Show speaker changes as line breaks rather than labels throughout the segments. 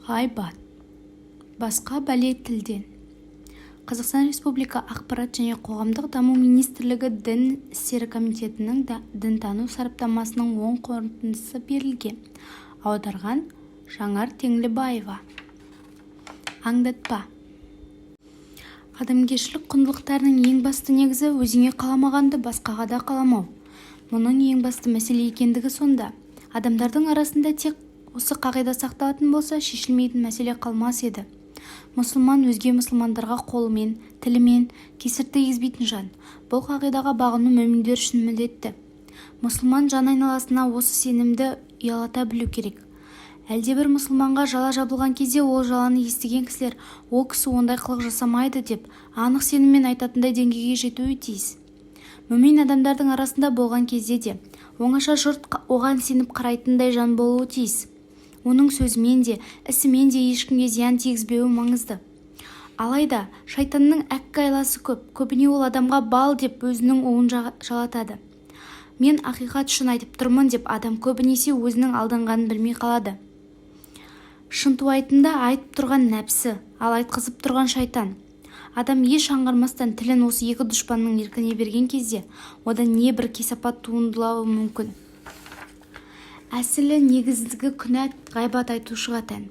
Ғайбат. Басқа бәле тілден. Қазақстан Республика Ақпарат және қоғамдық даму министрлігі Дін істері комитетінің дінтану сараптамасының оң қорытындысы берілген. Аударған Жанар Теңлібаева. Аңдатпа. Адамгершілік құндылықтарының ең басты негізі өзіңе қаламағанды басқаға да қаламау. Мұның ең басты мәселе екендігі сонда. Адамдардың арасында тек осы қағида сақталатын болса, шешілмейтін мәселе қалмас еді. Мұсылман өзге мұсылмандарға қолымен, тілімен кесір тигізбейтін жан. Бұл қағидаға бағыну мүминдер үшін міндетті. Мұсылман жан айналасына осы сенімді ұялата білу керек. Әлдебір мұсылманға жала жабылған кезде ол жаланы естіген кісілер ол кісі ондай қылық жасамайды деп анық сеніммен айтатындай деңгейге жетуі тиіс. Мүмин адамдардың арасында болған кезде де оңаша жұрт оған сеніп қарайтындай жан болуы тиіс. Оның сөзімен де, ісімен де ешкімге зиян тигізбеуі маңызды. Алайда, шайтанның әккі айласы көп, көбіне ол адамға бал деп өзінің уын жалатады. Мен ақиқат үшін айтып тұрмын деп адам көбінесе өзінің алданғанын білмей қалады. Шынтуайтында айтып тұрған нәпсі, ал айтқызып тұрған шайтан. Адам еш аңғармастан тілін осы екі дұшпанның еркіне берген кезде одан небір кесапат туындауы мүмкін. Әсілі негізгі күнә ғайбат айтушыға тән.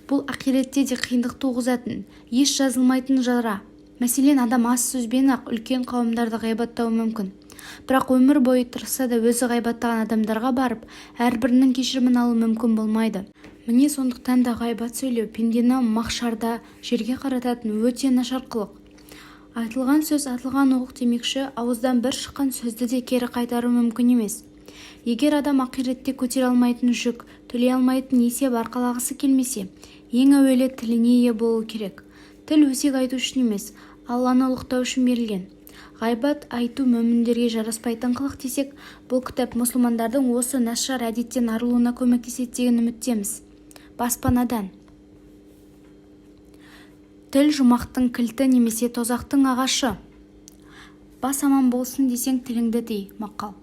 Бұл ақиретте де қиындық туғызатын, еш жазылмайтын жара. Мәселен, адам аз сөзбен-ақ үлкен қауымдарды ғайбаттауы мүмкін. Бірақ өмір бойы тырысса да өзі ғайбаттаған адамдарға барып, әрбірінің кешірімін алу мүмкін болмайды. Міне сондықтан да ғайбат сөйлеу пендені махшарда жерге қарататын өте нашар қылық. Айтылған сөз атылған оқ демекші, ауыздан бір шыққан сөзді де кері қайтару мүмкін емес. Егер адам ақиретте көтере алмайтын жүк, төлей алмайтын есеп арқалағысы келмесе, ең әуелі тіліне ие болуы керек. Тіл өсек айту үшін емес, Алланы ұлықтау үшін берілген. Ғайбат айту мүминдерге жараспайтын қылық десек, бұл кітап мұсылмандардың осы нашар әдеттен арылуына көмектеседі деген үміттеміз. Баспанадан. Тіл жұмақтың кілті немесе тозақтың ағашы. Бас аман болсын десең, тіліңді тый. Мақал.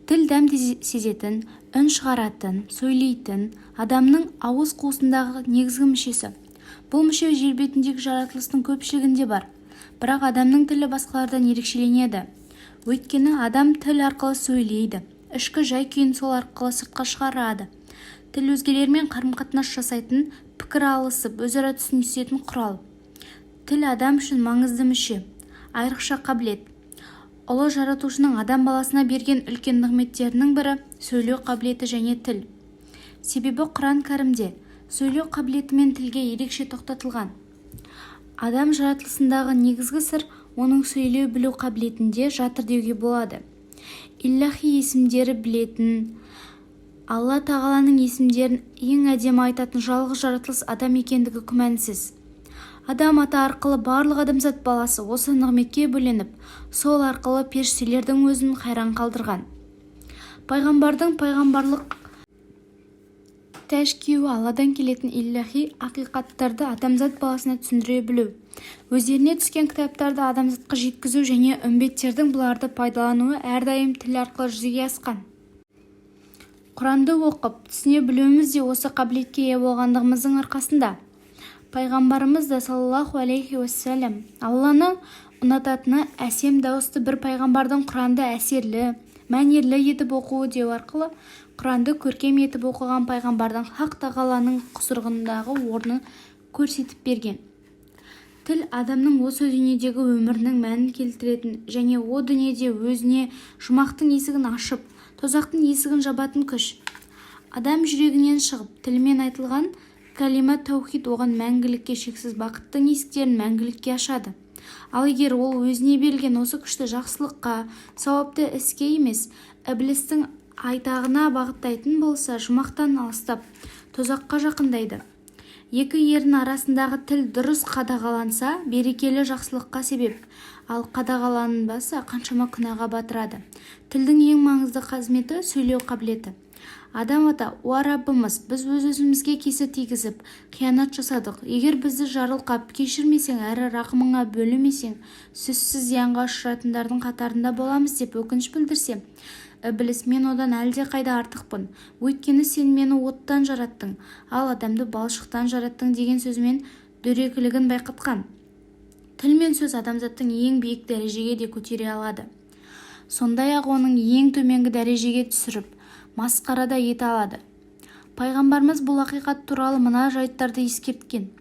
Тіл дәм сезетін, үн шығаратын, сөйлейтін, адамның ауыз қуысындағы негізгі мүшесі. Бұл мүше жер бетіндегі жаратылыстың көпшілігінде бар. Бірақ адамның тілі басқалардан ерекшеленеді. Өйткені адам тіл арқылы сөйлейді, ішкі жай-күйін сол арқылы сыртқа шығарады. Тіл өзгелермен қарым-қатынас жасайтын, пікір алысып, өзара түсінісетін құрал. Тіл адам үшін маңызды мүше, айрықша қабілет. Ұлы Жаратушының адам баласына берген үлкен нығметтерінің бірі сөйлеу қабілеті және тіл. Себебі Құран Кәрімде сөйлеу қабілеті мен тілге ерекше тоқтатылған. Адам жаратылысындағы негізгі сыр оның сөйлеу білу қабілетінде жатыр деуге болады. Иллахи есімдері білетін, Алла Тағаланың есімдерін ең әдемі айтатын жалғыз жаратылыс адам екендігі күмәнсіз. Адам ата арқылы барлық адамзат баласы осы нығметке бөленіп, сол арқылы періштелердің өзін қайран қалдырған. Пайғамбардың пайғамбарлық тәж киюі Алладан келетін иллахи ақиқаттарды адамзат баласына түсіндіре білу, өздеріне түскен кітаптарды адамзатқа жеткізу және үмбеттердің бұларды пайдалануы әрдайым тіл арқылы жүзеге асқан. Құранды оқып, түсіне білуіміз де осы қабілетке ие болғандығымыздың арқасында. Пайғамбарымыз да саллаллаху алейхи уассалам Алланың ұнататыны әсем дауысты бір пайғамбардың Құранды әсерлі, мәнерлі етіп оқуы деу арқылы Құранды көркем етіп оқыған пайғамбардың Хақ Тағаланың құзырындағы орнын көрсетіп берген. Тіл адамның осы дүниедегі өмірінің мәнін келтіретін және о дүниеде өзіне жұмақтың есігін ашып, тозақтың есігін жабатын күш. Адам жүрегінен шығып, тілімен айтылған кәлима таухид оған мәңгілікке шексіз бақыттың есіктерін мәңгілікке ашады. Ал егер ол өзіне берілген осы күшті жақсылыққа, сауапты іске емес, ібілістің айтағына бағыттайтын болса, жұмақтан алыстап, тозаққа жақындайды. Екі ерін арасындағы тіл дұрыс қадағаланса, берекелі жақсылыққа себеп, ал қадағаланбаса, қаншама күнәға батырады. Тілдің ең маңызды қызметі сөйлеу қабілеті. Адам ата: «Уа Раббымыз, біз өз-өзімізге кесір тигізіп, қиянат жасадық. Егер бізді жарылқап, кешірмесең әрі рақымыңа бөлемесең, сөзсіз зиянға ұшыратындардың қатарында боламыз», – деп өкініш білдірсе, Ібіліс: «Мен одан әлдеқайда артықпын, өйткені сен мені оттан жараттың, ал адамды балшықтан жараттың», – деген сөзімен дөрекілігін байқатқан. Тіл мен сөз адамзаттың ең биік дәрежеге де көтере алады, сондай-ақ оның ең төменгі дәрежеге түсіріп, масқара да ете алады. Пайғамбарымыз бұл ақиқат туралы мына жайттарды ескерткен: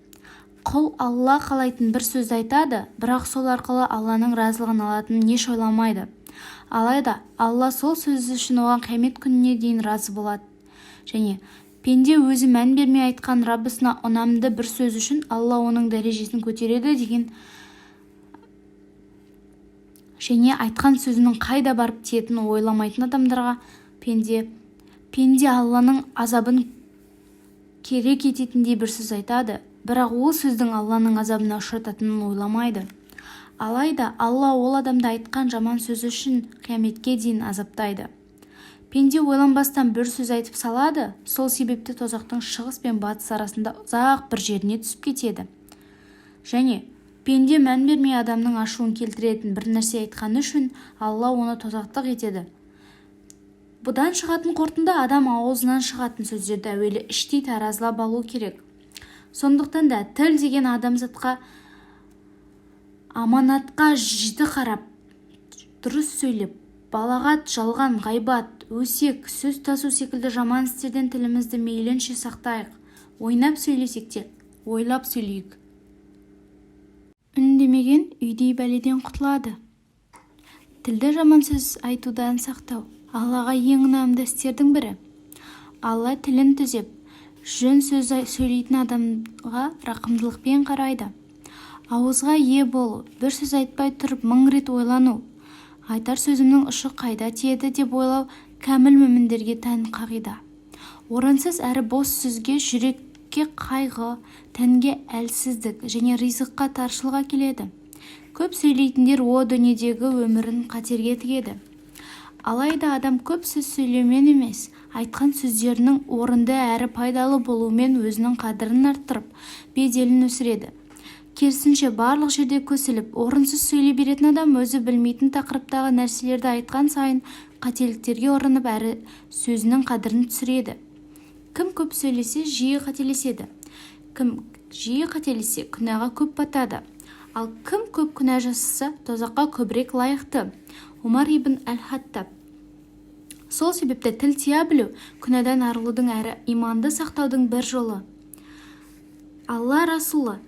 Құл Алла қалайтын бір сөзді айтады, бірақ сол арқылы Алланың разылығын алатынын еш ойламайды. Алайда Алла сол сөзі үшін оған қиямет күніне дейін разы болады. Және пенде өзі мән бермей айтқан Раббысына ұнамды бір сөз үшін Алла оның дәрежесін көтереді деген. Және айтқан сөзінің қайда барып тиетінін ойламайтын адамдарға пенде Алланың азабын керек ететіндей бір сөз айтады, бірақ ол сөздің Алланың азабына ұшырататынын ойламайды. Алайда Алла ол адамды айтқан жаман сөзі үшін қияметке дейін азаптайды. Пенде ойланбастан бір сөз айтып салады, сол себепті тозақтың шығыс пен батыс арасында ұзақ бір жеріне түсіп кетеді. Және пенде мән бермей адамның ашуын келтіретін бір нәрсе айтқаны үшін Алла оны тозақтық етеді. Бұдан шығатын қорытынды: адам аузынан шығатын сөздерді әуелі іштей таразылап алу керек. Сондықтан да тіл деген адамзатқа аманатқа жіті қарап, дұрыс сөйлеп, балағат, жалған, ғайбат, өсек, сөз тасу секілді жаман істерден тілімізді мейлінше сақтайық. Ойнап сөйлесек те, ойлап сөйлейік. Үндемеген үйдей бәледен құтылады. Тілді жаман сөз айтудан сақтау – Аллаға ең ұнамды істердің бірі. Алла тілін түзеп, жөн сөз сөйлейтін адамға рақымдылықпен қарайды. Ауызға ие болу, бір сөз айтпай тұрып мың рет ойлану, айтар сөзімнің ұшы қайда тиеді деп ойлау кәміл мүміндерге тән қағида. Орынсыз әрі бос сөзге жүрекке қайғы, тәнге әлсіздік және ризыққа таршылық әкеледі. Көп сөйлейтіндер о дүниедегі өмірін қатерге тігеді. Алайда адам көп сөз сөйлеумен емес, айтқан сөздерінің орынды әрі пайдалы болуымен өзінің қадірін арттырып, беделін өсіреді. Керісінше, барлық жерде көсіліп, орынсыз сөйлей беретін адам өзі білмейтін тақырыптағы нәрселерді айтқан сайын қателіктерге ұрынып әрі сөзінің қадірін түсіреді. Кім көп сөйлесе, жиі қателеседі. Кім жиі қателессе, күнәға көп батады. Ал кім көп күнә жасаса, тозаққа көбірек лайықты. Омар ибн әл-Хаттаб. Сол себепті тіл тия білу – күнәдан арылудың әрі иманды сақтаудың бір жолы. Алла Расулы: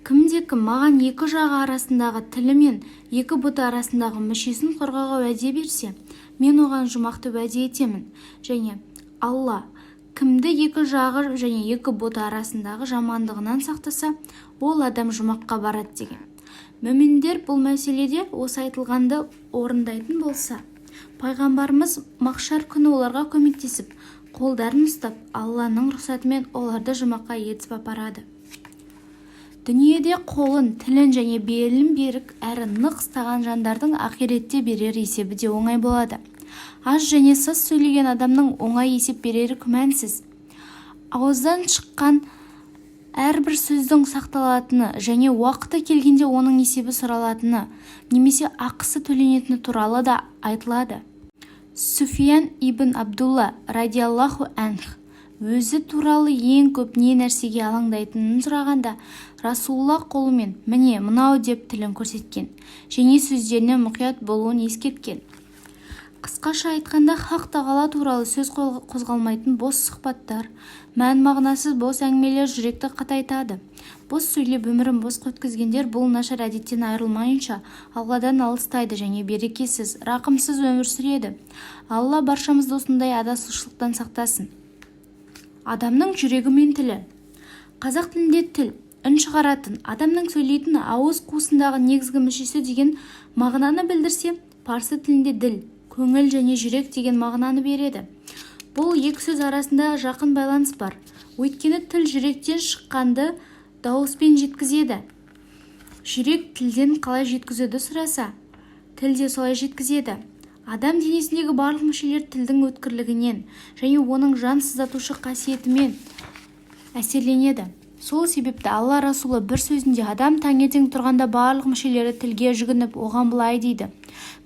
«Кімде-кім маған екі жағы арасындағы тілі мен екі бұты арасындағы мүшесін қорғауға уәде берсе, мен оған жұмақты уәде етемін» және Алла: «Кімді екі жағы және екі бұты арасындағы жамандығынан сақтаса, ол адам жұмаққа барады», – деген. Мүминдер бұл мәселеде осы айтылғанды орындайтын болса, Пайғамбарымыз махшар күні оларға көмектесіп, қолдарын ұстап, Алланың рұқсатымен оларды жұмаққа ертіп апарады. Дүниеде қолын, тілін және белін берік әрі нық ұстаған жандардың ақиретте берер есебі де оңай болады. Аз және сыз сөйлеген адамның оңай есеп берері күмәнсіз. Ауыздан шыққан әрбір сөздің сақталатыны және уақыты келгенде оның есебі сұралатыны немесе ақысы төленетіні туралы да айтылады. Суфиян ибн Абдулла радиаллаху анх өзі туралы ең көп не нәрсеге алаңдайтынын сұрағанда, Расулалла қолымен «міне мынау» деп тілін көрсеткен және сөздеріне мұқият болуын ескерткен. Қысқаша айтқанда, Хақ Тағала туралы сөз қозғалмайтын бос сұхбаттар, мән-мағынасыз бос әңгімелер жүректі қатайтады. Бос сөйлеп, өмірін босқа өткізгендер бұл нашар әдеттен айырылмайынша Алладан алыстайды және берекесіз, рақымсыз өмір сүреді. Алла баршамызды осындай адасушылықтан сақтасын. Адамның жүрегі мен тілі. Қазақ тілінде тіл үн шығаратын, адамның сөйлейтін ауыз қуысындағы негізгі мүшесі деген мағынаны білдірсе, парсы тілінде діл көңіл және жүрек деген мағынаны береді. Бұл екі сөз арасында жақын байланыс бар. Өйткені тіл жүректен шыққанды дауыспен жеткізеді. Жүрек тілден қалай жеткізуді сұраса, тіл де солай жеткізеді. Адам денесіндегі барлық мүшелер тілдің өткірлігінен және оның жан сыздатушы қасиетімен әсерленеді. Сол себепті Алла Расулы бір сөзінде адам таңертең тұрғанда барлық мүшелері тілге жүгініп, оған былай дейді: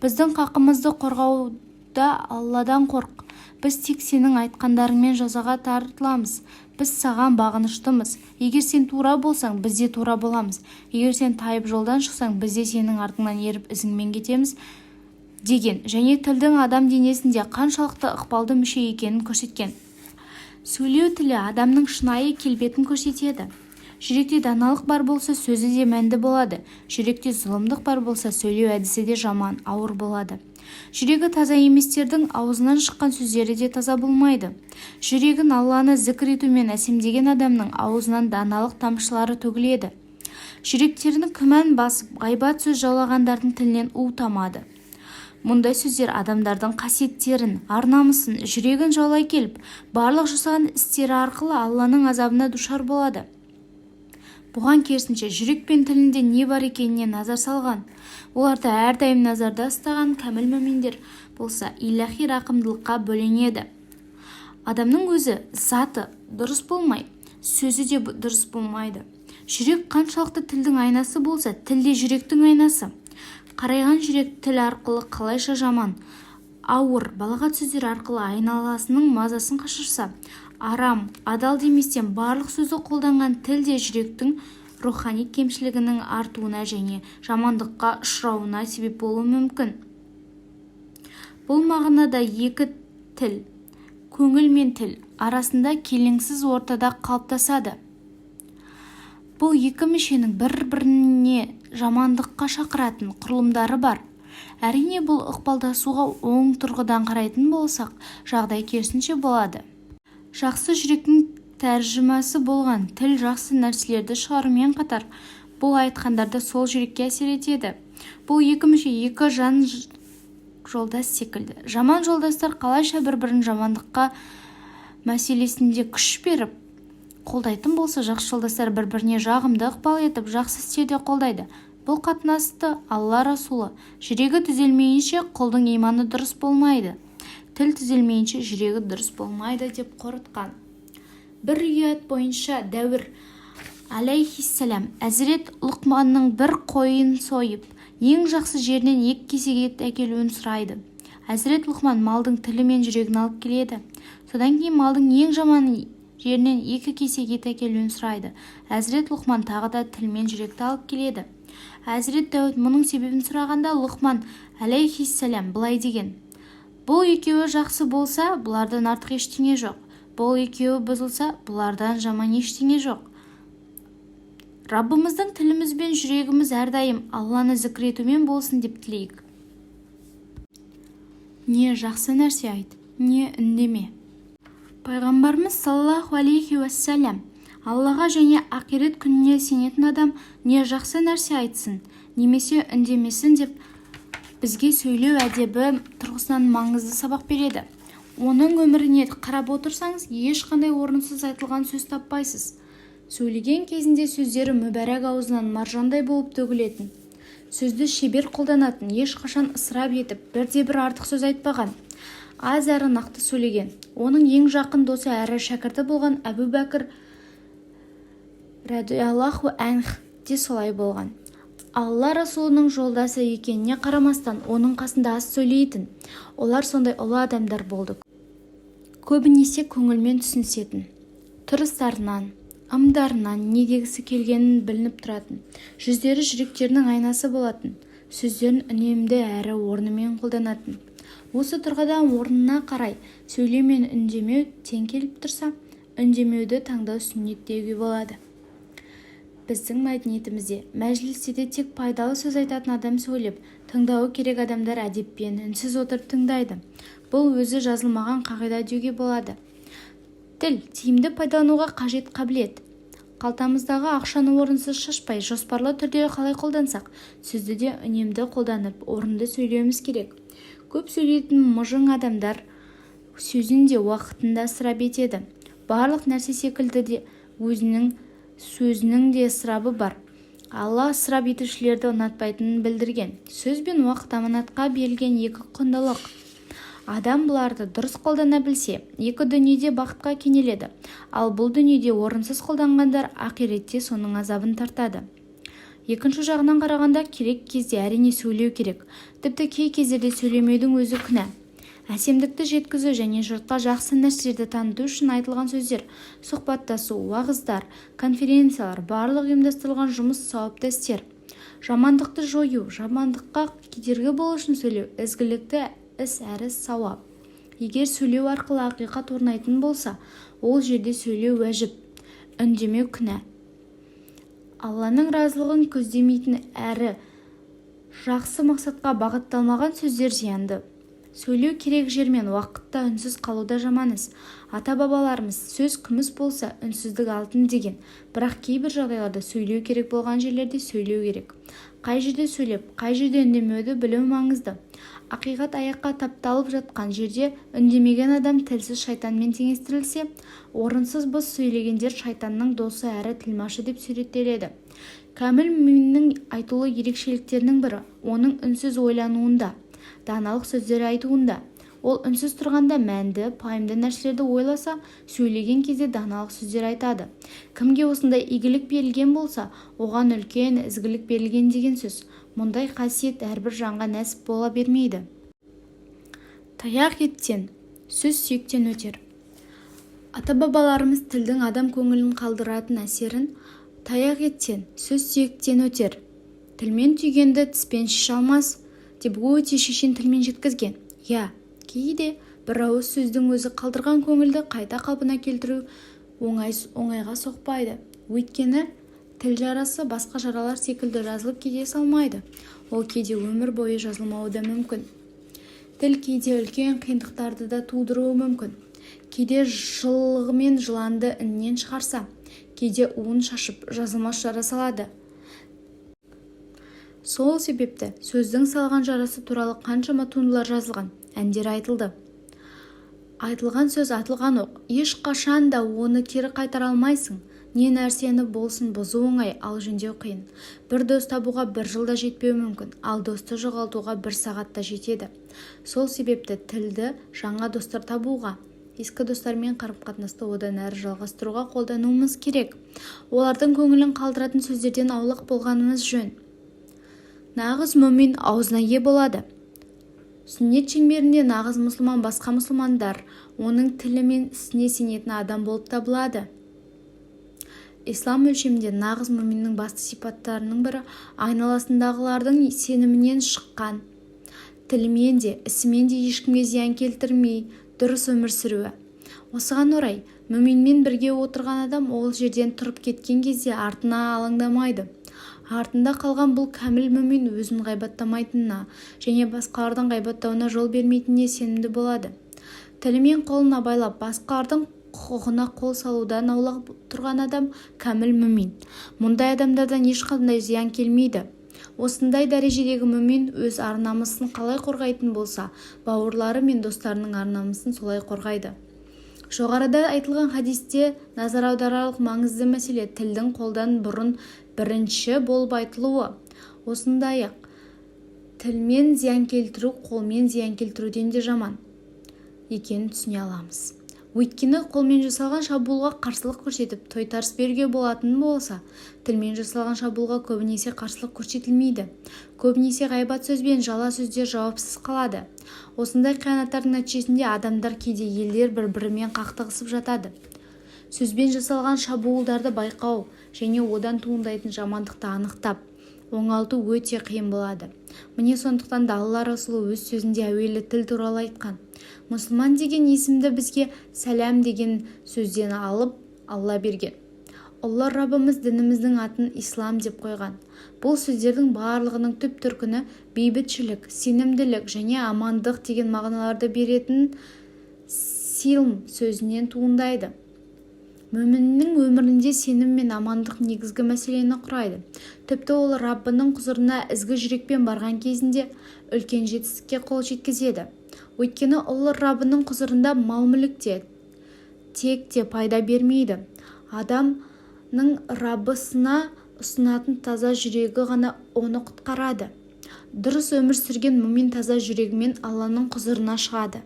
«Біздің қақымызды қорғау да Алладан қорқ. Біз тек сенің айтқандарыңмен жазаға тартыламыз. Біз саған бағыныштымыз. Егер сен тура болсаң, біз де тура боламыз. Егер сен тайып жолдан шықсаң, біз де сенің артыңнан еріп ізіңмен кетеміз деген және тілдің адам денесінде қаншалықты ықпалды мүше екенін көрсеткен. Сөйлеу тілі адамның шынайы келбетін көрсетеді. Жүректе даналық бар болса, сөзі де мәнді болады. Жүректе зұлымдық бар болса, сөйлеу әдісі де жаман, ауыр болады. Жүрегі таза еместердің аузынан шыққан сөздері де таза болмайды. Жүрегін Алланы зікір етумен әсемдеген адамның аузынан даналық тамшылары төгіледі. Жүректерін күмән басып, ғайбат сөз жаулағандардың тілінен у тамады. Мұндай сөздер адамдардың қасиеттерін, ар-намысын, жүрегін жаулай келіп, барлық жасаған істері арқылы Алланың азабына душар болады. Бұған керісінше, жүрек пен тілінде не бар екеніне назар салған, оларды әрдайым назарда ұстаған кәміл мүминдер болса, иләһи рақымдылыққа бөленеді. Адамның өзі, заты дұрыс болмай, сөзі де дұрыс болмайды. Жүрек қаншалықты тілдің айнасы болса, тіл де жүректің айнасы. Қарайған жүрек тіл арқылы қалайша жаман, ауыр, балағат сөздер арқылы айналасының мазасын қашырса, арам, адал деместен барлық сөзді қолданған тіл де жүректің рухани кемшілігінің артуына және жамандыққа ұшырауына себеп болуы мүмкін. Бұл мағынада екі тіл, көңіл мен тіл арасында келеңсіз ортада қалыптасады. Бұл екі мүшенің бір-біріне жамандыққа шақыратын құрылымдары бар. Әрине, бұл ықпалдасуға оң тұрғыдан қарайтын болсақ, жағдай керісінше болады. Жақсы жүректің тәржімасы болған тіл жақсы нәрселерді шығарумен қатар, бұл айтқандар да сол жүрекке әсер етеді. Бұл екі мүше екі жан жолдас секілді. Жаман жолдастар қалайша бір-бірін жамандыққа мәселесінде күш беріп, қолдайтын болса, жақсы жолдастар бір-біріне жағымды ықпал етіп, жақсы істеуде қолдайды. Бұл қатынасты Алла Расулы: «Жүрегі түзелмейінше, құлдың иманы дұрыс болмайды, тіл түзелмейінше, жүрегі дұрыс болмайды», – деп қорытқан. Бір риуаят бойынша, Дәуір алейхиссалам Әзірет Лұқманның бір қойын сойып, ең жақсы жерінен екі кесек ет әкелуін сұрайды. Әзірет Лұқман малдың тілі мен жүрегін алып келеді. Содан кейін малдың ең жаман жерінен екі кесек ет әкелуін сұрайды. Әзірет Лұқман тағы да тіл мен жүректі алып келеді. Әзірет Дәуіт мұның себебін сұрағанда, Лұқман алейхиссалам былай деген: «Бұл екеуі жақсы болса, бұлардан артық ештеңе жоқ. Бұл екеуі бұзылса, бұлардан жаман ештеңе жоқ». Раббымыздан тіліміз бен жүрегіміз әрдайым Алланы зікір етумен болсын деп тілейік. Не жақсы нәрсе айт, не үндеме. Пайғамбарымыз саллаллаху алейхи уассалам: «Аллаға және ақирет күніне сенетін адам не жақсы нәрсе айтсын, немесе үндемесін», – деп бізге сөйлеу әдебі тұрғысынан маңызды сабақ береді. Оның өміріне қарап отырсаңыз, ешқандай орынсыз айтылған сөз таппайсыз. Сөйлеген кезінде сөздері мүбәрак аузынан маржандай болып төгілетін. Сөзді шебер қолданатын, ешқашан ысырап етіп, бірде-бір артық сөз айтпаған. Аз әрі нақты сөйлеген. Оның ең жақын досы әрі шәкірті болған Әбу Бәкір радиаллаху анх те солай болған. Алла Расулының жолдасы екеніне қарамастан, оның қасында аз сөйлейтін. Олар сондай ұлы адамдар болды. Көбінесе көңілмен түсінісетін. Тұрыстарынан, ымдарынан не дегісі келгенін білініп тұратын. Жүздері жүректерінің айнасы болатын. Сөздерін үнемді әрі орнымен қолданатын. Осы тұрғыдан орнына қарай сөйлеу мен үндемеу тең келіп тұрса, үндемеуді таңдау сүннет деуге болады. Біздің мәдениетімізде мәжілістерде тек пайдалы сөз айтатын адам сөйлеп, тыңдауы керек адамдар әдеппен, үнсіз отырып тыңдайды. Бұл өзі жазылмаған қағида деуге болады. Тіл тиімді пайдалануға қажет қабілет. Қалтамыздағы ақшаны орынсыз шашпай, жоспарлы түрде қалай қолдансақ, сөзді де үнемді қолданып, орынды сөйлеуіміз керек. Көп сөйлейтін мыжың адамдар сөзін де, уақытын да ысырап етеді. Барлық нәрсе секілді де өзінің сөзінің де ысырабы бар. Алла ысырап етушілерді ұнатпайтынын білдірген. Сөз бен уақыт аманатқа берілген екі құндылық. Адам бұларды дұрыс қолдана білсе, екі дүниеде бақытқа кенеледі. Ал бұл дүниеде орынсыз қолданғандар ақиретте соның азабын тартады. Екінші жағынан қарағанда, керек кезде әрине сөйлеу керек. Тіпті кей кездерде сөйлемеудің өзі күнә. Әсемдікті жеткізу және жұртқа жақсы нәрселерді таныту үшін айтылған сөздер, сұхбаттасу, уағыздар, конференциялар, барлық ұйымдастырылған жұмыс сауапты істер. Жамандықты жою, жамандыққа кедергі болу үшін сөйлеу ізгілікті іс әрі сауап. Егер сөйлеу арқылы ақиқат орнайтын болса, ол жерде сөйлеу уәжіп, үндемеу күнә. Алланың разылығын көздемейтін әрі жақсы мақсатқа бағытталмаған сөздер зиянды. Сөйлеу керек жер мен уақытта үнсіз қалу да жаман іс. Ата-бабаларымыз сөз күміс болса, үнсіздік алтын деген. Бірақ кейбір жағдайларда сөйлеу керек болған жерлерде сөйлеу керек. Қай жерде сөйлеп, қай жерде үндемеуді білу маңызды. Ақиқат аяққа тапталып жатқан жерде үндемеген адам тілсіз шайтанмен теңестірілсе, орынсыз бос сөйлегендер шайтанның досы әрі тілмашы деп суреттеледі. Кәміл мүминнің айтулы ерекшеліктерінің бірі оның үнсіз ойлануында, даналық сөздер айтуында. Ол үнсіз тұрғанда мәнді, пайымды нәрселерді ойласа, сөйлеген кезде даналық сөздер айтады. Кімге осындай игілік берілген болса, оған үлкен ізгілік берілген деген сөз. Мұндай қасиет әрбір жанға нәсіп бола бермейді. Таяқ еттен, сөз сүйектен өтер. Ата-бабаларымыз тілдің адам көңілін қалдыратын әсерін таяқ еттен, сөз сүйектен өтер, тілмен түйгенді тіспен шеше алмас деп өте шешен тілмен жеткізген. Иә, кейде бір ауыз сөздің өзі қалдырған көңілді қайта қалпына келтіру оңайға соқпайды. Өйткені тіл жарасы басқа жаралар секілді жазылып кете салмайды. Ол кейде өмір бойы жазылмауы да мүмкін. Тіл кейде үлкен қиындықтарды да тудыруы мүмкін. Кейде жылығымен жыланды іннен шығарса, кейде уын шашып, жазылмас жара салады. Сол себепті сөздің салған жарасы туралы қаншама туындылар жазылған, әндер айтылды. Айтылған сөз атылған оқ, ешқашан да оны кері қайтара алмайсың. Не нәрсені болсын бұзу оңай, ал жөндеу қиын. Бір дос табуға бір жыл да жетпеуі мүмкін, ал досты жоғалтуға бір сағат та жетеді. Сол себепті тілді жаңа достар табуға, ескі достармен қарым-қатынасты одан әрі жалғастыруға қолдануымыз керек. Олардың көңілін қалдыратын сөздерден аулақ болғанымыз жөн. Нағыз мүмин аузына ие болады. Сүннет шеңберінде нағыз мұсылман басқа мұсылмандар оның тілі мен ісіне сенетін адам болып табылады. Ислам өлшемінде нағыз мүминнің басты сипаттарының бірі айналасындағылардың сенімінен шыққан, тілімен де, ісімен де ешкімге зиян келтірмей, дұрыс өмір сүруі. Осыған орай, мүминмен бірге отырған адам ол жерден тұрып кеткен кезде артына алаңдамайды. Артында қалған бұл кәміл мүмин өзін ғайбаттамайтынына және басқалардың ғайбаттауына жол бермейтініне сенімді болады. Тілі мен қолын абайлап, басқалардың құқығына қол салудан аулақ тұрған адам кәміл мүмин. Мұндай адамдардан ешқандай зиян келмейді. Осындай дәрежедегі мүмин өз ар-намысын қалай қорғайтын болса, бауырлары мен достарының ар-намысын солай қорғайды. Жоғарыда айтылған хадисте назар аударарлық маңызды мәселе тілдің қолдан бұрын бірінші болып айтылуы. Осындай-ақ, тілмен зиян келтіру қолмен зиян келтіруден де жаман екенін түсіне аламыз. Өйткені қолмен жасалған шабуылға қарсылық көрсетіп, тойтарыс беруге болатын болса, тілмен жасалған шабуылға көбінесе қарсылық көрсетілмейді. Көбінесе ғайбат сөз бен жала сөздер жауапсыз қалады. Осындай қиянаттардың нәтижесінде адамдар, кейде елдер бір-бірімен қақтығысып жатады. Сөзбен жасалған шабуылдарды байқау және одан туындайтын жамандықты анықтап, оңалту өте қиын болады. Міне, сондықтан да Алла Расулы өз сөзінде әуелі тіл туралы айтқан. Мұсылман деген есімді бізге сәләм деген сөзден алып Алла берген. Ұлы Раббымыз дініміздің атын Ислам деп қойған. Бұл сөздердің барлығының түп төркіні бейбітшілік, сенімділік және амандық деген мағыналарды беретін силм сөзінен туындайды. Мүминнің өмірінде сенім мен амандық негізгі мәселені құрайды. Тіпті ол Раббының құзырына ізгі жүрекпен барған кезінде үлкен жетістікке қол жеткізеді. Өйткені ұлы Раббының құзырында мал-мүлік те, тек те пайда бермейді. Адамның Раббысына ұсынатын таза жүрегі ғана оны құтқарады. Дұрыс өмір сүрген мүмин таза жүрегімен Алланың құзырына шығады.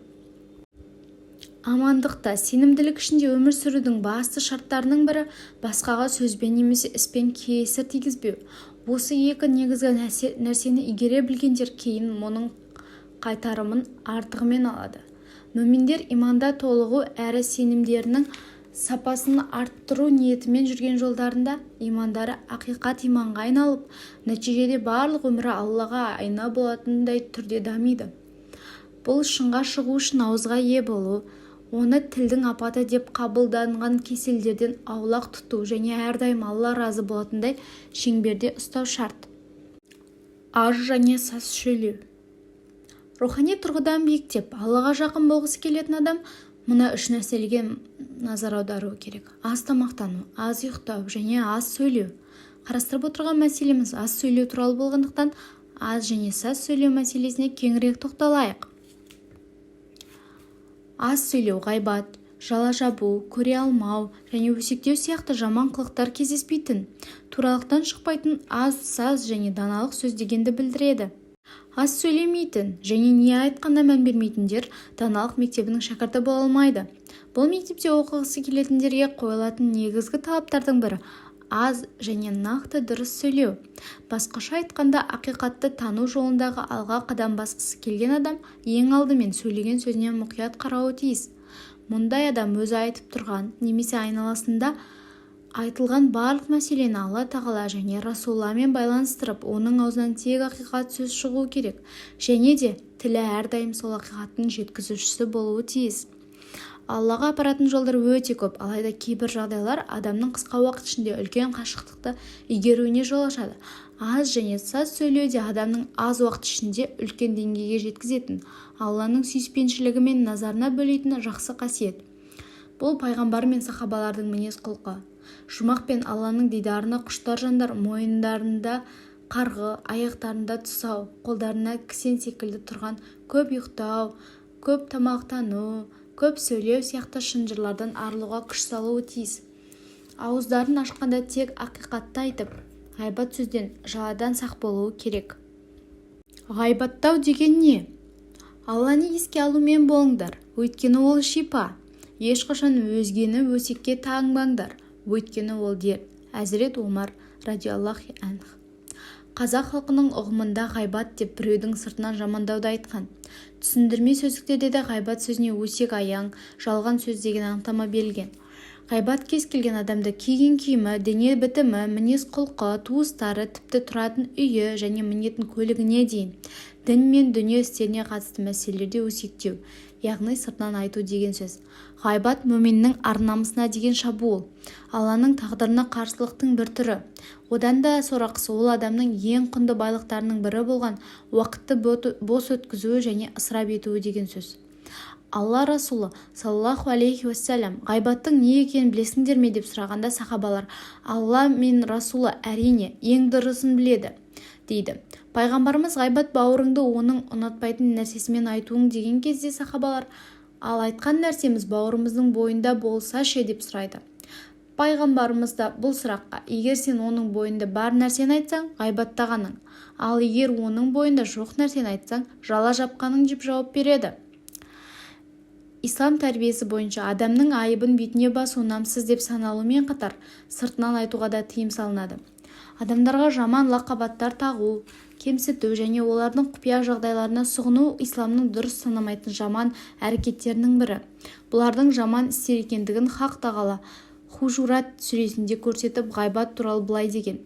Амандықта, сенімділік ішінде өмір сүрудің басты шарттарының бірі басқаға сөзбен немесе іспен кесір тигізбеу. Осы екі негізгі нәрсені игере білгендер кейін мұның қайтарымын артығымен алады. Мүминдер иманда толығу әрі сенімдерінің сапасын арттыру ниетімен жүрген жолдарында имандары ақиқат иманға айналып, нәтижеде барлық өмірі Аллаға айна болатындай түрде дамиды. Бұл шыңға шығу үшін ауызға ие болу, оны тілдің апаты деп қабылданған кеселдерден аулақ тұту және әрдайым Алла разы болатындай шеңберде ұстау шарт. Аз және саз сөйлеу. Рухани тұрғыдан биіктеп, Аллаға жақын болғысы келетін адам мына үш нәрселерге назар аударуы керек: аз тамақтану, аз ұйықтау және аз сөйлеу. Қарастырып отырған мәселеміз аз сөйлеу туралы болғандықтан, аз және саз сөйлеу мәселесіне кеңірек тоқталайық. Аз сөйлеу ғайбат, жала жабу, көре алмау және өсектеу сияқты жаман қылықтар кездеспейтін, туралықтан шықпайтын аз, саз және даналық сөз дегенді білдіреді. Аз сөйлемейтін және не айтқанына мән бермейтіндер даналық мектебінің шәкірті бола алмайды. Бұл мектепте оқығысы келетіндерге қойылатын негізгі талаптардың бірі – аз және нақты дұрыс сөйлеу. Басқаша айтқанда, ақиқатты тану жолындағы алға қадам басқысы келген адам ең алдымен сөйлеген сөзіне мұқият қарауы тиіс. Мұндай адам өзі айтып тұрған немесе айналасында айтылған барлық мәселені Алла Тағала және Расулламен байланыстырып, оның аузынан тек ақиқат сөз шығуы керек және де тілі әрдайым сол ақиқаттың жеткізушісі болуы тиіс. Аллаға апаратын жолдар өте көп, алайда кейбір жағдайлар адамның қысқа уақыт ішінде үлкен қашықтықты игеруіне жол ашады. Аз және саз сөйлеу де адамның аз уақыт ішінде үлкен деңгейге жеткізетін, Алланың сүйіспеншілігі мен назарына бөлейтін жақсы қасиет. Бұл пайғамбар мен сахабалардың мінез-құлқы. Жұмақ пен Алланың дидарына құштар жандар мойындарында қарғы, аяқтарында тұсау, қолдарына кісен секілді тұрған көп ұйықтау, көп тамақтану, көп сөйлеу сияқты шынжырлардан арылуға күш салуы тиіс. Ауыздарын ашқанда тек ақиқатты айтып, ғайбат сөзден, жаладан сақ болуы керек. Ғайбаттау деген не? Алланы еске алумен болыңдар, өйткені ол шипа. Ешқашан өзгені өсекке таңбаңдар, өйткені ол дерт. Әзірет Омар радиаллахи анх. Қазақ халқының ұғымында ғайбат деп біреудің сыртынан жамандауды айтқан. Түсіндірме сөздіктерде де ғайбат сөзіне өсек аяң, жалған сөз деген анықтама берілген. Ғайбат кез келген адамды киген киімі, дене бітімі, мінез-құлқы, туыстары, тіпті тұратын үйі және мінетін көлігіне дейін дін мен дүние істеріне қатысты мәселелерде өсектеу, яғни сыртынан айту деген сөз. Ғайбат – мүминнің ар-намысына деген шабуыл, Алланың тағдырына қарсылықтың бір түрі. Одан да сорақысы, ол адамның ең құнды байлықтарының бірі болған уақытты бос өткізуі және ысырап етуі деген сөз. Алла Расулы саллаллаху алейхи уассалам: «Ғайбаттың не екенін білесіңдер ме?» – деп сұрағанда, сахабалар: «Алла мен Расулы, әрине, ең дұрысын біледі», – дейді. Пайғамбарымыз: «Ғайбат – бауырыңды оның ұнатпайтын нәрсесімен айтуың», – деген кезде, сахабалар: «Ал айтқан нәрсеміз бауырымыздың бойында болса ше?» – деп сұрайды. Пайғамбарымыз да бұл сұраққа: «Егер сен оның бойында бар нәрсені айтсаң, ғайбаттағаның, ал егер оның бойында жоқ нәрсені айтсаң, жала жапқаның», – деп жауап береді. Ислам тәрбиесі бойынша адамның айыбын бетіне басу ұнамсыз деп саналумен қатар, сыртынан айтуға да тыйым салынады. Адамдарға жаман лақап аттар тағу, кемсіту және олардың құпия жағдайларына сұғыну исламның дұрыс санамайтын жаман әрекеттерінің бірі. Бұлардың жаман істер екендігін Хақ Тағала Хужурат сүресінде көрсетіп, ғайбат туралы былай деген: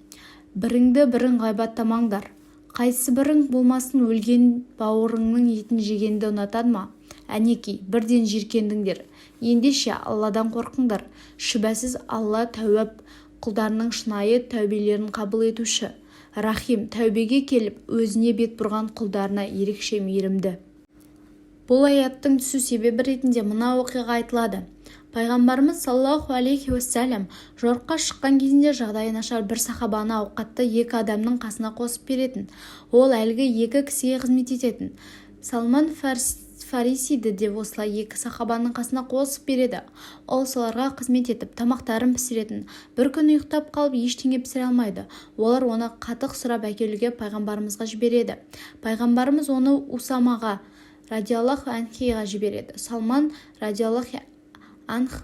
«Біріңді бірің ғайбаттамаңдар. Қайсыбірің болмасын өлген бауырыңның етін жегенді ұнатады ма? Әнекей, бірден жиіркендіңдер. Ендеше Алладан қорқыңдар. Шүбәсіз, Алла тәуап, құлдарының шынайы тәубелерін қабыл етуші, рахим, тәубеге келіп, өзіне бет бұрған құлдарына ерекше мейірімді». Бұл аяттың түсу себебі ретінде мына оқиға айтылады. Пайғамбарымыз саллаллаху алейхи уассалам жорыққа шыққан кезінде жағдайы нашар бір сахабаны ауқатты екі адамның қасына қосып беретін. Ол әлгі екі кісіге қызмет ететін. Салман Фарисиді де осылай екі сахабаның қасына қосып береді. Ол соларға қызмет етіп, тамақтарын пісіретін. Бір күні ұйықтап қалып, ештеңе пісіре алмайды. Олар оны қатық сұрап әкелуге пайғамбарымызға жібереді. Пайғамбарымыз оны Усамаға радиаллаху анхиға жібереді. Салман радиаллаху анх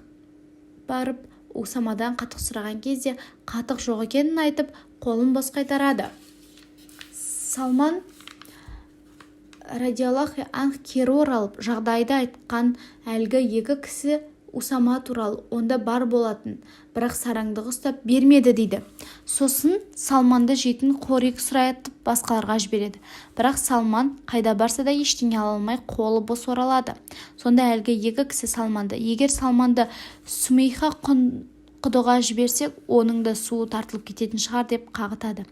барып, Усамадан қатық сұраған кезде, қатық жоқ екенін айтып, қолын бос қайтарады. Салман радиаллаху анх кері оралып, жағдайды айтқан. Әлгі екі кісі Усама туралы: "Онда бар болатын, бірақ сараңдығы ұстап, бермеді", – дейді. Сосын Салманды жейтін қорек сұратып басқаларға жібереді. Бірақ Салман қайда барса да, ештеңе ала алмай, қолы бос оралады. Сонда әлгі екі кісі Салманды: "Егер Салманды Сумейха құдығына жіберсек, оның да суы тартылып кететін шығар", – деп қағытады.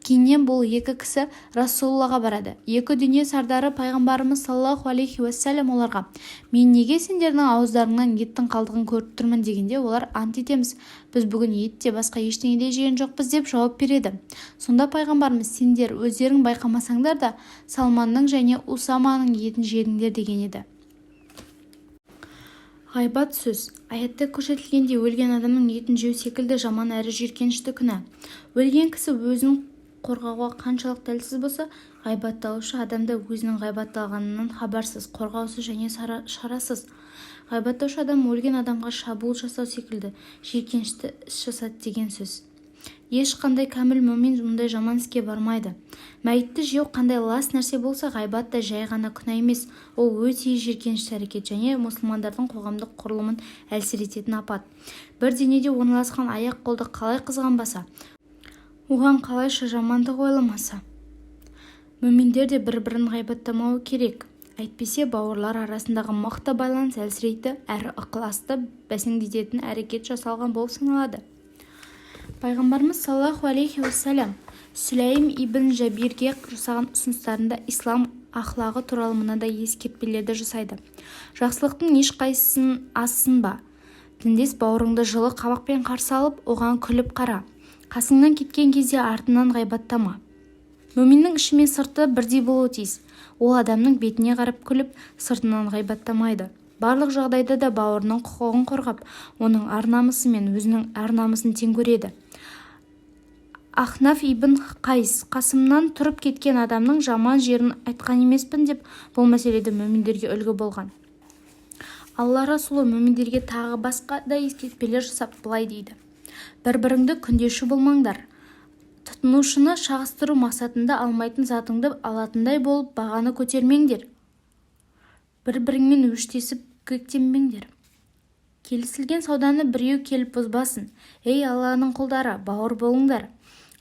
Кейіннен бұл екі кісі Расулаллаға барады. Екі дүние сардары Пайғамбарымыз саллаллаху алейхи уассалам оларға: "Мен неге сендердің ауыздарыңнан еттің қалдығын көріп тұрмын?" – дегенде, олар: "Ант етеміз, біз бүгін ет те, басқа ештеңе де жеген жоқпыз", – деп жауап береді. Сонда Пайғамбарымыз: "Сендер өздерің байқамасаңдар да, Салманның және Усаманың етін жедіңдер", – деген еді. Ғайбат сөз – аятта көрсетілгендей, өлген адамның етін жеу секілді жаман әрі жиіркенішті күнә. Өлген кісі өзін қорғауға қаншалықты әлсіз болса, ғайбатталушы адам да өзінің ғайбатталғанынан хабарсыз, қорғаусыз және шарасыз. Ғайбаттаушы адам өлген адамға шабуыл жасау секілді жиіркенішті іс жасады деген сөз. Ешқандай кәміл мүмин мұндай жаман іске бармайды. Мәйітті жеу қандай лас нәрсе болса, ғайбат та жай ғана күнә емес, ол өте жиіркенішті әрекет және мұсылмандардың қоғамдық құрылымын әлсірететін апат. Бір денеде орналасқан аяқ-қолды қалай қызғанбаса, оған қалайша жамандық ойламаса, мүминдер де бір-бірін ғайбаттамауы керек. Әйтпесе бауырлар арасындағы мықты байланыс әлсірейді әрі ықыласты бәсеңдететін әрекет жасалған болып саналады. Пайғамбарымыз саллаллаху алейхи уассалам Сүләйім ибн Жәбирге жасаған ұсыныстарында ислам ахлағы туралы мынадай ескертпелерді жасайды: "Жақсылықтың ешқайсысын азсынба. Діндес бауырыңды жылы қабақпен қарсы алып, оған күліп қара. Қасыңнан кеткен кезде артынан ғайбаттама. Мүминнің іші мен сырты бірдей болуы тиіс. Ол адамның бетіне қарап күліп, сыртынан ғайбаттамайды. Барлық жағдайда да бауырының құқығын қорғап, оның ар-намысы мен өзінің ар-намысын тең көреді. Ахнаф ибн Қайс: "Қасымнан тұрып кеткен адамның жаман жерін айтқан емеспін", – деп, бұл мәселеде мүминдерге үлгі болған. Алла Расулы мүминдерге тағы басқа да ескертпелер жасап, былай дейді: "Бір-біріңді күндеуші болмаңдар. Тұтынушыны шағыстыру мақсатында алмайтын затыңды алатындай болып бағаны көтермеңдер. Бір-біріңмен өштесіп, кектенбеңдер. Келісілген сауданы біреу келіп бұзбасын. Ей, Алланың құлдары, бауыр болыңдар.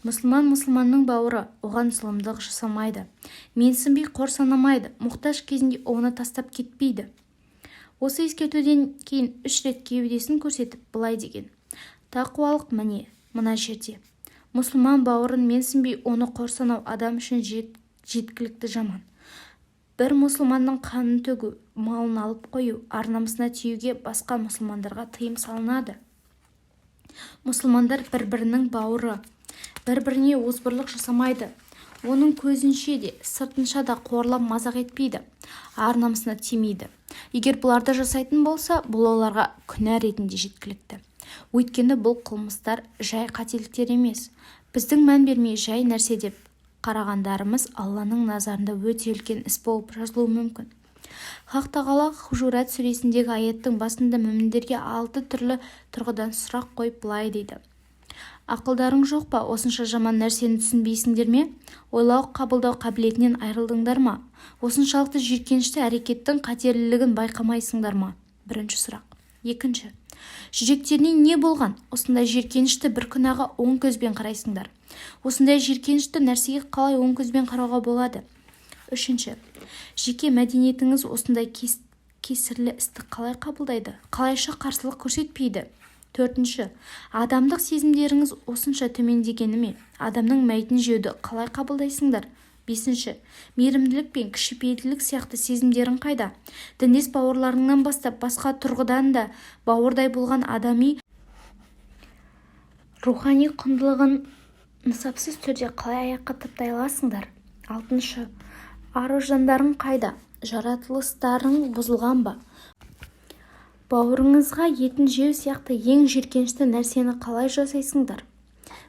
Мұсылман мұсылманның бауыры, оған зұлымдық жасамайды, менсінбей, қор санамайды, мұқтаж кезінде оны тастап кетпейді". Осы ескертуден кейін үш рет кеудесін көрсетіп, былай деген: "Тақуалық міне мына жерде. Мұсылман бауырын менсінбей, оны қор санау адам үшін жеткілікті жаман. Бір мұсылманның қанын төгу, малын алып қою, ар-намысына тиюге басқа мұсылмандарға тыйым салынады. Мұсылмандар бір-бірінің бауыры, бір-біріне озбырлық жасамайды, оның көзінше де, сыртынша да қорлап, мазақ етпейді, ар-намысына тимейді. Егер бұларды жасайтын болса, бұл оларға күнә ретінде жеткілікті. Өйткені бұл қылмыстар жай қателіктер емес. Біздің мән бермей, жай нәрсе деп қарағандарымыз Алланың назарында өте үлкен іс болып жазылуы мүмкін". Хақ Тағала Хужурат сүресіндегі аяттың басында мүміндерге алты түрлі тұрғыдан сұрақ қойып, былай дейді: "Ақылдарың жоқ па? Осынша жаман нәрсені түсінбейсіңдер ме? Ойлау, қабылдау қабілетінен айырылдыңдар ма? Осыншалықты жиіркенішті әрекеттің қатерлілігін байқамайсыңдар ма?" Бірінші сұрақ. Екінші: "Жүректеріне не болған? Осындай жиіркенішті бір күнәға оң көзбен қарайсыңдар. Осындай жиіркенішті нәрсеге қалай оң көзбен қарауға болады?" Үшінші: "Жеке мәдениетіңіз осындай кесірлі істі қалай қабылдайды? Қалайша қарсылық көрсетпейді?" Төртінші: "Адамдық сезімдеріңіз осынша төмендегені ме? Адамның мәйітін жеуді қалай қабылдайсыңдар?" Бесінші: "Мейірімділік пен кішіпейілділік сияқты сезімдерің қайда? Діндес бауырларыңнан бастап, басқа тұрғыдан да бауырдай болған адами, рухани құндылығын нысапсыз түрде қалай аяққа таптай аласыңдар?" Алтыншы: "Ар-ождандарың қайда? Жаратылыстарың бұзылған ба? Бауырыңызға етін жеу сияқты ең жиіркенішті нәрсені қалай жасайсыңдар?"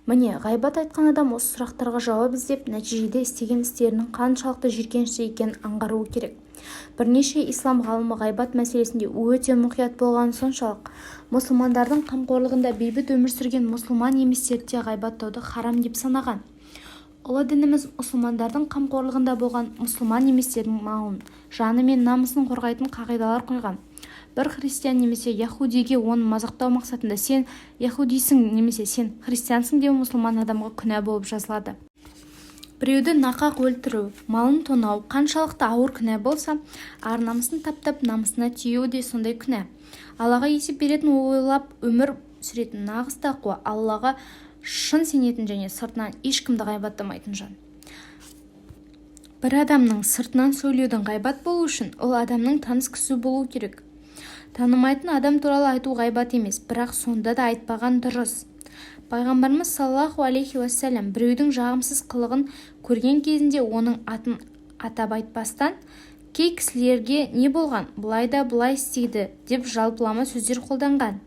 Міне, ғайбат айтқан адам осы сұрақтарға жауап іздеп, нәтижеде істеген істерінің қаншалықты жиіркенішті екенін аңғаруы керек. Бірнеше ислам ғалымы ғайбат мәселесінде өте мұқият болғаны соншалық, мұсылмандардың қамқорлығында бейбіт өмір сүрген мұсылман еместерді де ғайбаттауды харам деп санаған. Ұлы дініміз мұсылмандардың қамқорлығында болған мұсылман еместердің малын, жаны мен намысын қорғайтын қағидалар қойған. Бір христиан немесе яһудиге оны мазақтау мақсатында сен яһудисің немесе сен христиансың деу мұсылман адамға күнә болып жазылады. Біреуді нақақ өлтіру, малын тонау қаншалықты ауыр күнә болса, ар-намысын таптап, намысына тию де сондай күнә. Аллаға есеп беретінін ойлап өмір сүретін нағыз тақуа, Аллаға шын сенетін және сыртынан ешкімді ғайбаттамайтын жан. Бір адамның сыртынан сөйлеудің ғайбат болуы үшін ол адамның таныс кісі болуы керек. Танымайтын адам туралы айту ғайбат емес, бірақ сонда да айтпаған дұрыс. Пайғамбарымыз саллаллаху алейхи уассалам біреудің жағымсыз қылығын көрген кезінде оның атын атап айтпастан, кей кісілерге не болған, былай да былай істейді деп жалпылама сөздер қолданған.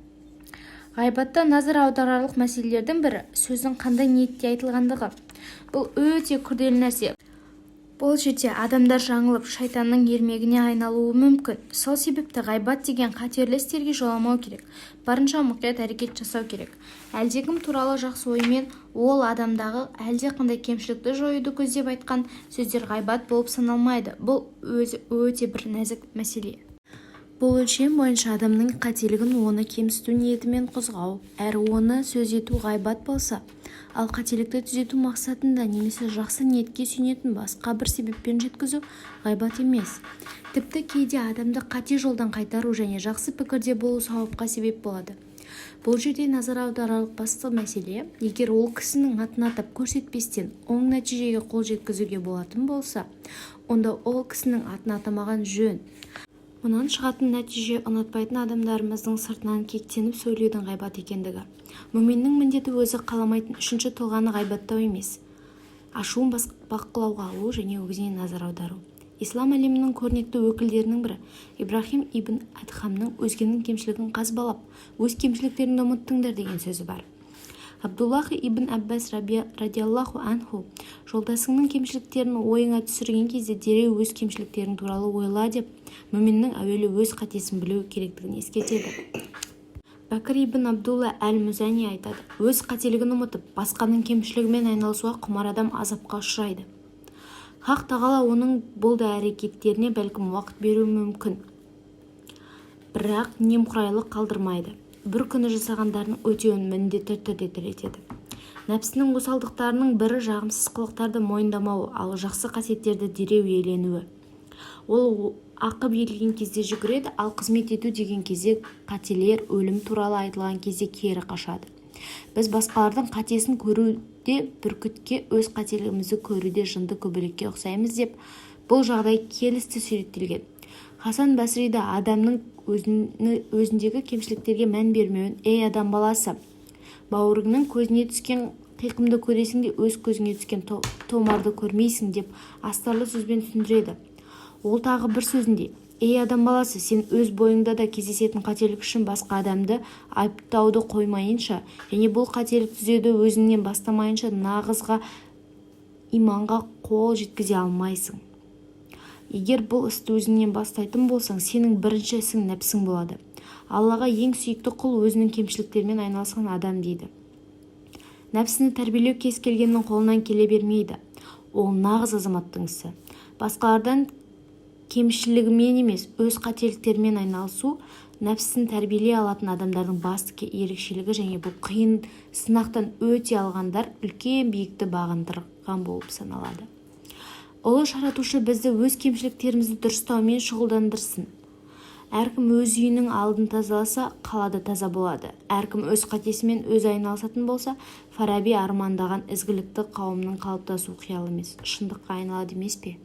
Ғайбатта назар аударарлық мәселелердің бірі сөздің қандай ниетте айтылғандығы. Бұл өте күрделі нәрсе. Бұл жерде адамдар жаңылып, шайтанның ермегіне айналуы мүмкін. Сол себепті ғайбат деген қатерлі істерге жоламау керек. Барынша мұқият әрекет жасау керек. Әлдекім туралы жақсы оймен ол адамдағы әлдеқандай кемшілікті жоюды көздеп айтқан сөздер ғайбат болып саналмайды. Бұл өзі өте бір нәзік мәселе.
Бұл өлшем бойынша адамның қателігін оны кемсіту ниетімен қозғау, әрі оны сөз ету ғайбат болса, ал қателікті түзету мақсатында немесе жақсы ниетке сүйенетін басқа бір себеппен жеткізу ғайбат емес. Тіпті кейде адамды қате жолдан қайтару және жақсы пікірде болу сауапқа себеп болады. Бұл жерде назар аударарлық басты мәселе, егер ол кісінің атын атап көрсетпестен оң нәтижеге қол жеткізуге болатын болса, онда ол кісінің атын атамаған жөн. Мұнан шығатын нәтиже ұнатпайтын адамдарымыздың сыртынан кектеніп сөйлеудің ғайбат екендігі. Мүминнің міндеті өзі қаламайтын үшінші тұлғаны ғайбаттау емес, ашуын бақылауға алу және өзіне назар аудару. Ислам әлемінің көрнекті өкілдерінің бірі Ибраһим ибн Адхамның өзгенің кемшілігін қазбалап, өз кемшіліктеріңді ұмыттыңдар деген сөзі бар. Абдуллах ибн Аббас радиаллаху анху жолдасыңның кемшіліктерін ойыңа түсірген кезде дереу өз кемшіліктерің туралы ойла деп, мүминнің әуелі өз қатесін білуі керектігін ескертеді. Бәкір ибн Абдулла әл-Музани айтады: өз қателігін ұмытып, басқаның кемшілігімен айналысуға құмар адам азапқа ұшырайды. Хақ тағала оның бұл да әрекеттеріне бәлкім уақыт беруі мүмкін, бірақ немқұрайлы қалдырмайды. Бір күні жасағандарының өтеуін міндетті түрде төлетеді. Нәпсінің осалдықтарының бірі жағымсыз қылықтарды мойындамауы, ал жақсы қасиеттерді дереу иеленуі. Ол ақы берілген кезде жүгіреді, ал қызмет ету деген кезде қателер, өлім туралы айтылған кезде кері қашады. Біз басқалардың қатесін көруде бүркітке, өз қателігімізді көруде жынды көбелекке ұқсаймыз деп, бұл жағдай келісті суреттелген. Хасан Басри да адамның өзіндегі кемшіліктерге мән бермеуін «Ей, адам баласы, бауырыңның көзіне түскен қиқымды көресің де, өз көзіңе түскен томарды көрмейсің» деп астарлы сөзбен түсіндіреді. Ол тағы бір сөзінде: «Ей, адам баласы, сен өз бойыңда да кездесетін қателік үшін басқа адамды айыптауды қоймайынша және бұл қателікті түзеуді өзіңнен бастамайынша нағыз иманға қол жеткізе алмайсың. Егер бұл істі өзіңнен бастайтын болсаң, сенің бірінші ісің нәпсің болады. Аллаға ең сүйікті құл өзінің кемшіліктерімен айналысқан адам» дейді. Нәпсіні тәрбиелеу кез келгеннің қолынан келе бермейді. Ол нағыз азаматтың ісі. Басқалардан кемшілігімен емес, өз қателіктерімен айналысу нәпсісін тәрбиелей алатын адамдардың басты ерекшелігі және бұл қиын сынақтан өте алғандар үлкен биікті бағындырған болып саналады. Ұлы Жаратушы бізді өз кемшіліктерімізді дұрыстаумен шұғылдандырсын. Әркім өз үйінің алдын тазаласа, қалада таза болады. Әркім өз қатесімен өзі айналысатын болса, Фараби армандаған ізгілікті қауымның қалыптасуы қиял емес, шындыққа айналады емес пе?